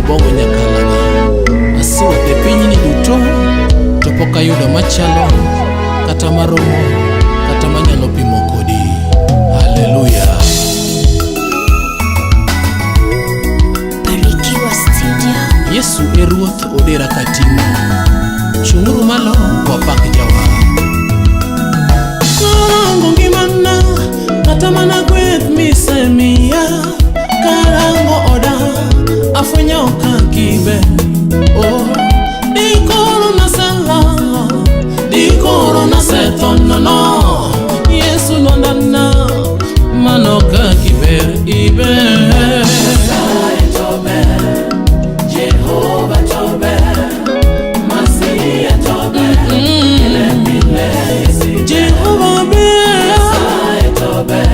Obong'o Nyakalaga. Asewuotho e pinyni duto to pok ayudo machalo kata maromo kata manyalo pimo kodi. Haleluya. Barikiwa Studio. Yesu e Ruoth odera kating'o. Chung'uru malo wapak Jawar. Karango ngimana kata mana gweth misemiya, karango oda afwenyo kaka iber. Oh, dikoro nasela, dikoro nasetho nono. Yesu lwandana, mano kaka iber, iber. Nyasaye to ber, Jehova to ber, Masia to ber, pile pile Yesu ber. Jehova ber, Nyasaye to ber,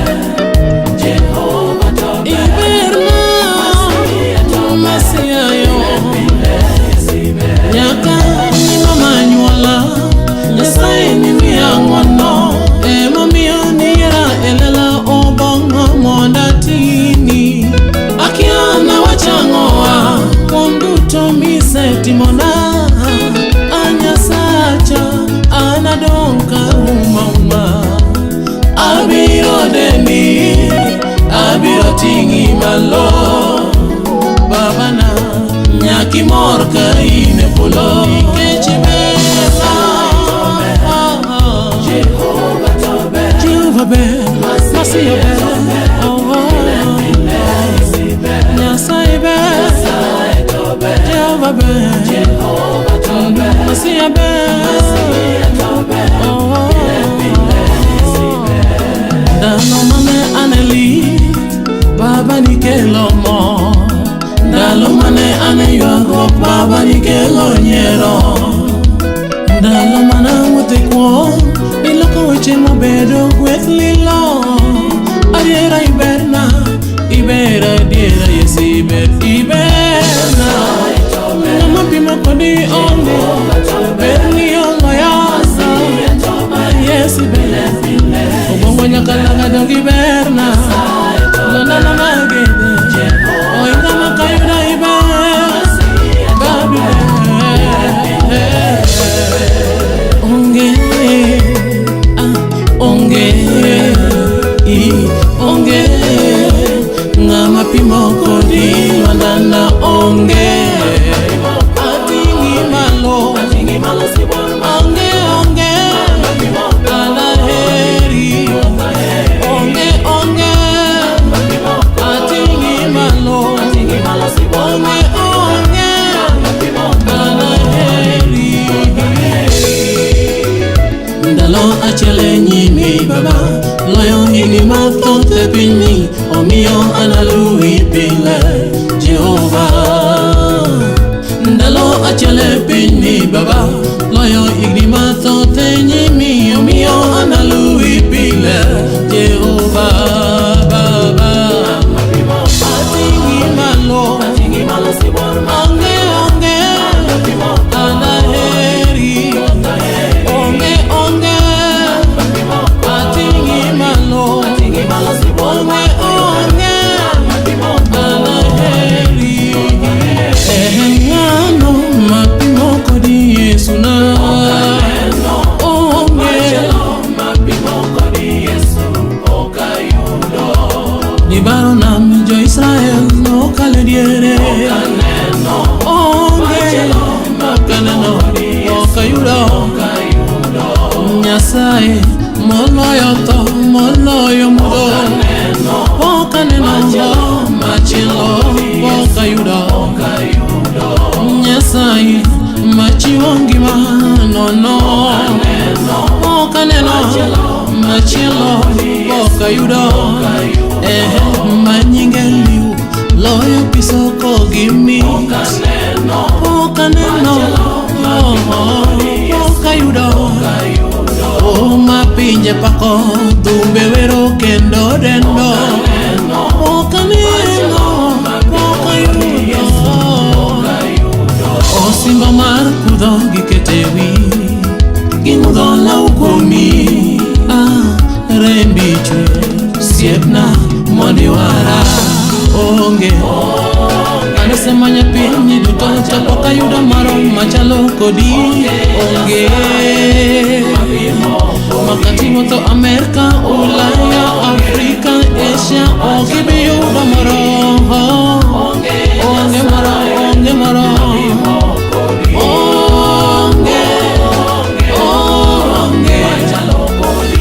Jehova to ber, iberna, Masia to ber, Masia yo. pile Yesu ber. Nyaka ni mama nyuola, Nyasaye ni miya ng'wono, emomiyo niyiera e lela obong'o mondo atini. Akia nawach ang'owa kuom duto misetimona, a Nyasacha, an adong' ka uma uma. Abiro deni, abiro ting'i malo. Babana, nyaka imor ka in e polo nikech iberna. Jehova to ber, Jehova ber, Masia ber, oh, oh. pile Yesu ber. Nyasaye ber, Nyasaye to ber, Jehova ber, Jehova to ber, Masia ber, Masia to ber, oh, oh. pile Yesu ber. Ndalo mane an e lit, Baba nikelo mor. Ndalo mane an e ywagruok, Baba nikelo nyiero. Ndalo mane awuotho e kuong', niloko weche mobedo gweth lilo. Adiera iberna, iber adiera Yesu iber, iberna. Ng'ama pimo kodi onge, berni oloya. Yesu ber, Obong'o Nyakalaga donge iberna. Londana magede, oinga makayuda iber, babi ber. Onge, ah, onge, i, onge, ng'ama pimo kodi lwandana onge. Ating'i malo, onge, onge, anaheri, onge, onge, ating'i malo, onge, onge, anaheri. Ndalo achiel e nyimi baba loyo higni mathoth e pinyni omiyo analuwi pile Jehova. Ndalo achiel e pinyni baba loyo higni mathoth e nyimi omiyo analuwi pile Jehova baba. Ating'i malo, onge, onge, anaheri, onge, onge, ating'i malo, onge, onge, anaheri. Eh, ng'ano mapimo kodi Yesu na? Onge. Mapimo kodi Yesu ok ayudo. Nibaro nam jo-Israel nokalo diere. Aneno. Onge. Ok aneno, ok ayudo. Ayudo. Nyasaye moloyo tho, moloyo mudho. Aneno. Pok aneno machielo, pok ayudo. Ayudo. Nyasaye machiwo ngima nono. Aneno. Pok aneno machielo, pok ayudo. Eh, ma nyinge liw loyo pi soko gi mit. Aneno. Pok aneno, pok ayudo. Ayudo. Oh, ma pinje pako, dhumbe wero kendo dendo. Pok aneno, pok ayudo. Osimbo mar kudho gikete wi, ging'udho law kuomi. Ah, rembi chwe, siepna mondo iwara. Onge, an Asemanyo piny duto to pok ayudo moro machalo kodi. Onge. Makati wuotho Amerka, Ulaya, Afrika, Asia, ok ibi yudo moro. Onge moro, onge moro. Onge, onge, onge,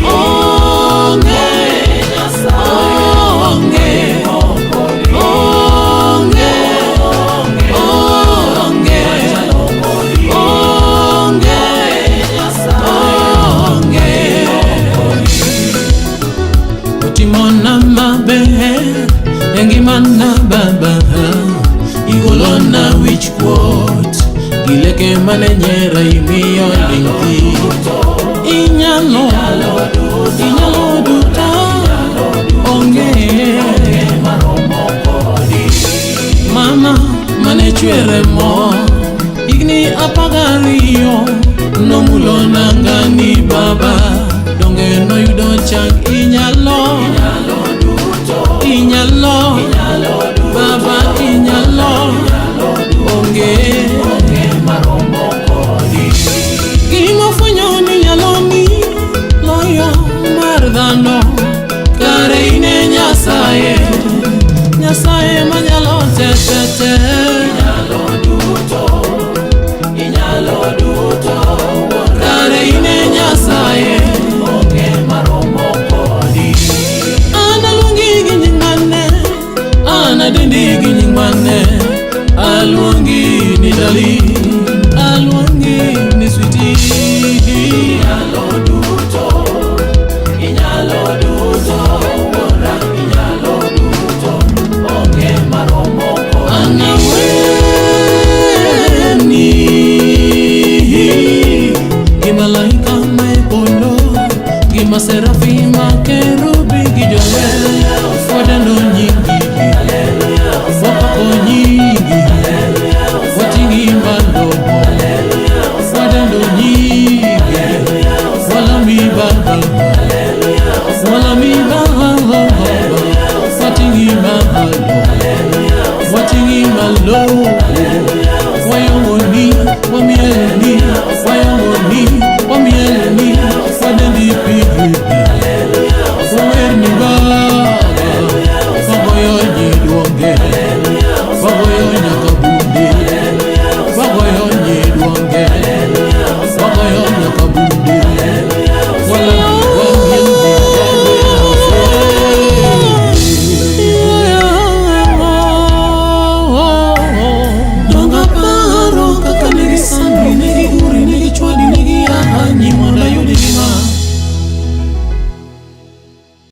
onge, onge, onge, onge, onge. Otimona maber e ngimana baba, igolona wich kuot gi leke mane nyiera imiyo ling' thi. Inyalo, inyalo duto, onge. Mama mane chwere mo higni 12 nomulo nangani baba donge noyudo chak inyalo inyalo baba inyalo onge gima fwenyo ni nyalo ni loyo mar dhano kare ine Nyasaye Nyasaye manyalo te te te Inyalo duto, inyalo duto, kare ine Nyasaye onge maromo kodi. An aluongi gi nying mane an adendi gi nying mane aluongi ni darling aluongi ni sweetie Inyalo duto, inyalo duto, wuora inyalo duto, onge maromo kodi. An aweni gi malaika ma e polo gi maserafi ma kerubi gi joler